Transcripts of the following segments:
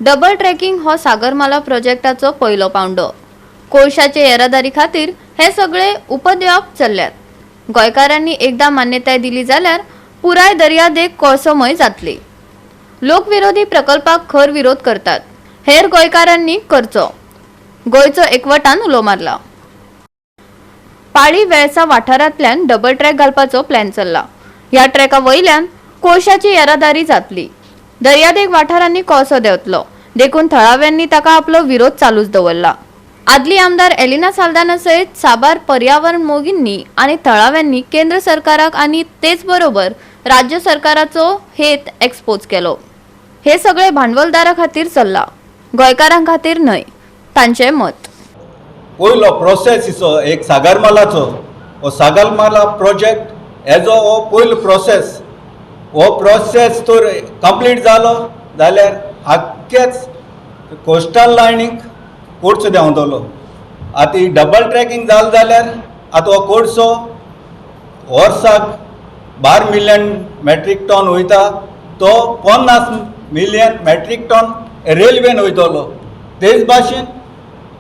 Double tracking हो सागरमाला प्रोजेक्टाचो पयलो पावंडो. कोळशाचे येरादारी खातीर हे सगळे उपद्व्याप चल्ल्यात. गोंयकारांनी एकदां मान्यताय दिली जाल्यार पुराय दर्यादेग कोळसोमय जातली. लोकविरोधी प्रकल्पाक खर विरोध करतात, हेर गोंयकारांनी करचो, गोंयचो एकवटान उलो मारला. पाळी वेळसा वाठारांतल्यान डबल ट्रॅक घालपाचो प्लॅन चल्ला. ह्या ट्रॅका वयल्यान कोळशाची येरादारी जातली. दर्यादेग वाठारांनी कोळसो देंवतलो, देखून थळाव्यांनी ताका आपलो विरोध चालूच दवरला. आदली आमदार एलिना साल्दाना सयत साबार पर्यावरण मोगींनी आनी थळाव्यांनी केंद्र सरकाराक आनी तेच बरोबर राज्य सरकाराचो हेत एक्सपोज केलो. हे सगळे भांडवलदारा खातीर चल्ला, गोंयकारां खातीर न्हय, तांचें मत. पयलो प्रोसेस इसो एक सागरमालाचो, हो सागरमाला प्रोजेक्ट हेजो हो पयलो प्रोसेस. हो प्रोसेस तर कंप्लीट जालो जाल्यार आख्खेच कोस्टल लायनीक कोडसो देंवतलो. आतां ही डबल ट्रॅकिंग जालें जाल्यार आतां हो कोडसो वर्साक 12 मिलियन मेट्रीक टन वयता, तो 50 मिलियन मेट्रीक टन रेल्वेन वयतलो. तेच भाशेन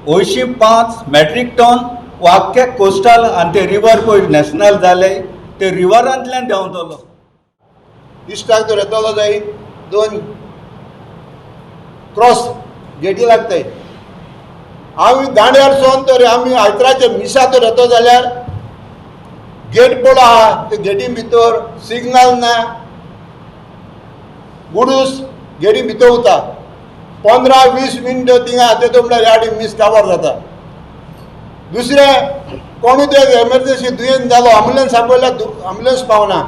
85 मेट्रीक टन हो आख्खे कोस्टल आनी ते रिवर पळय नॅशनल जाले, ते रिवरांतल्यान देंवतलो. इश्टाक तर येतलो जाय, दोन क्रॉस गेटी लागताय. आमी दांड्यार सोन तर आमी आयतराचे मिसा तर येतो जाल्यार गेट पळो आहा, ते गेटी भितर सिग्नल ना. गुडूस गेटी भितर उरता 15-20 मिनटं थिंगा. तेतून म्हळ्यार ह्या मीस काबार जाता. दुसरें, कोणूय ते एमर्जन्सी दुयेंत जालो, एम्बुलन्स आपयल्यार एम्बुलन्स पावना.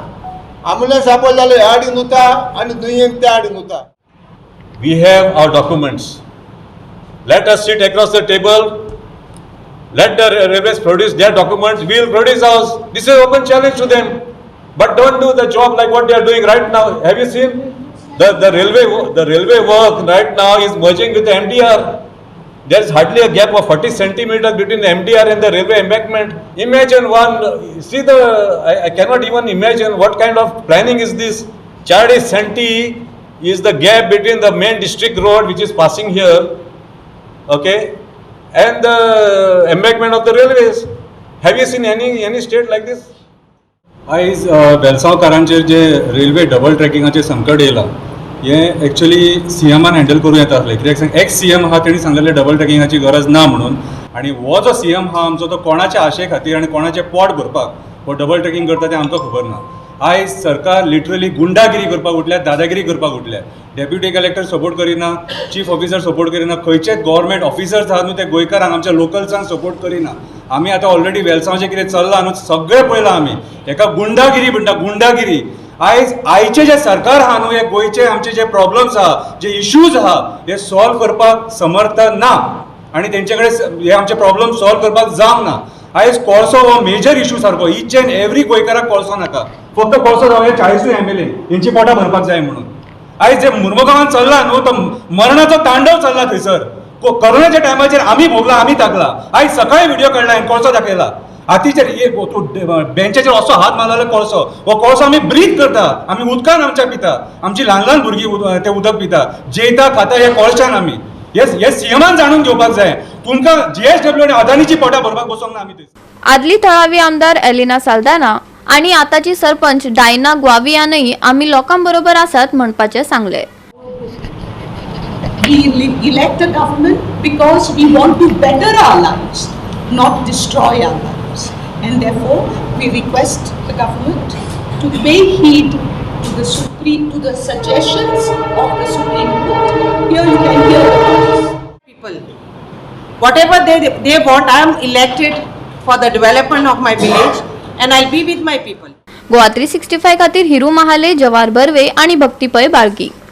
एम्बुलन्स आपयले जाल्यार ह्या आडीन उरता आनी दुयेंत त्या आडीन उरता. We have our documents. Let us sit across the table. Let the railways produce their documents. We will produce ours. This is open challenge to them. But don't do the job like what they are doing right now. Have you seen? The railway work right now is merging with the MDR. There is hardly a gap of 40 centimeters between the MDR and the railway embankment. Imagine one, see the, I cannot even imagine what kind of planning is this. 40 centi is the gap between the main district road which is passing here, okay, and the embankment of the railways. Have you seen any state like this? आयज वेलसांवकारांचेर जे railway double ट्रॅकिंगाचें संकट येयलां, हें actually सीएमान handle करूं येता आसलें. कित्याक सांग, ex CM आहा, तेणी सांगलेलें डबल ट्रॅकिंगाची गरज ना म्हणून. आनी हो जो सीएम आहा आमचो, तो कोणाच्या आशे खातीर आनी कोणाचें पोट भरपाक हो डबल ट्रॅकिंग करता तें आमकां खबर ना. आयज सरकार लिटरली गुंडागिरी करपाक उठल्या, दादागिरी करपाक उठल्या. डेप्युटी कलेक्टर सपोर्ट करिना, चीफ ऑफिसर सपोर्ट करिना, खंयचेच गव्हर्मेंट ऑफिसर्स आहा न्हू, ते गोंयकारांक, आमच्या लोकल्सांक सपोर्ट करिना. आमी आतां ऑलरेडी वेलसांवचें कितें चल्लां न्हू, सगळें पळयलां आमी. हेका गुंडागिरी म्हणटा, गुंडागिरी. आयज आयचें जें सरकार आहा न्हू, हे गोंयचे आमचे जे प्रॉब्लम्स आहा, जे इश्यूज आहा, हे सॉल्व करपाक समर्थ ना आनी तेंचे कडेन हे आमचे प्रॉब्लम सॉल्व करपाक जावंक ना. आयज कोळसो हो मेजर इशू सारको. इच एंड एवरी गोंयकाराक कोळसो नाका, फक्त कोळसो जावया 40ूय एमएलए हेंची पोटां भरपाक जाय म्हणून. आयज जे मुर्मुगांवान चल्ला न्हू, तो मरणाचो तांडव चल्ला थंयसर. कोरोनाच्या टायमाचेर आमी भोगला, आमी ताकला. आयज सकाळी व्हिडिओ काडला हांवें, कोळसो दाखयला. हातीचेर एक तूं बेंचाचेर असो हात मारलो जाल्यार कोळसो. हो कोळसो आमी ब्रीथ करता, आमी उदकान आमच्या पिता. आमची ल्हान ल्हान भुरगीं तें उदक पिता, जेयता खाता ह्या कोळशान आमी. हे हे सीएमान जाणून घेवपाक जाय. तुमकां जीएसडब्ल्यू आनी अदानीची पोटां भरपाक बसोंक ना आमी थंय. आदली थळावी आमदार एलिना साल्दाना आणि आताची सरपंच डायना ग्वावियानही आमी लोकांबरोबर आसात म्हणपाचें सांगलें. We elect a government because we want to better our lives, not destroy our lives. And therefore, we request the government to pay heed to the suggestions of the Supreme Court. Here you can hear the voice. People. Whatever they want, I am elected for the development of my village and I'll be with my people. Goa 365 खातीर हिरू महाले, जवाहर बर्वे आणि भक्ती पै, बाळकी.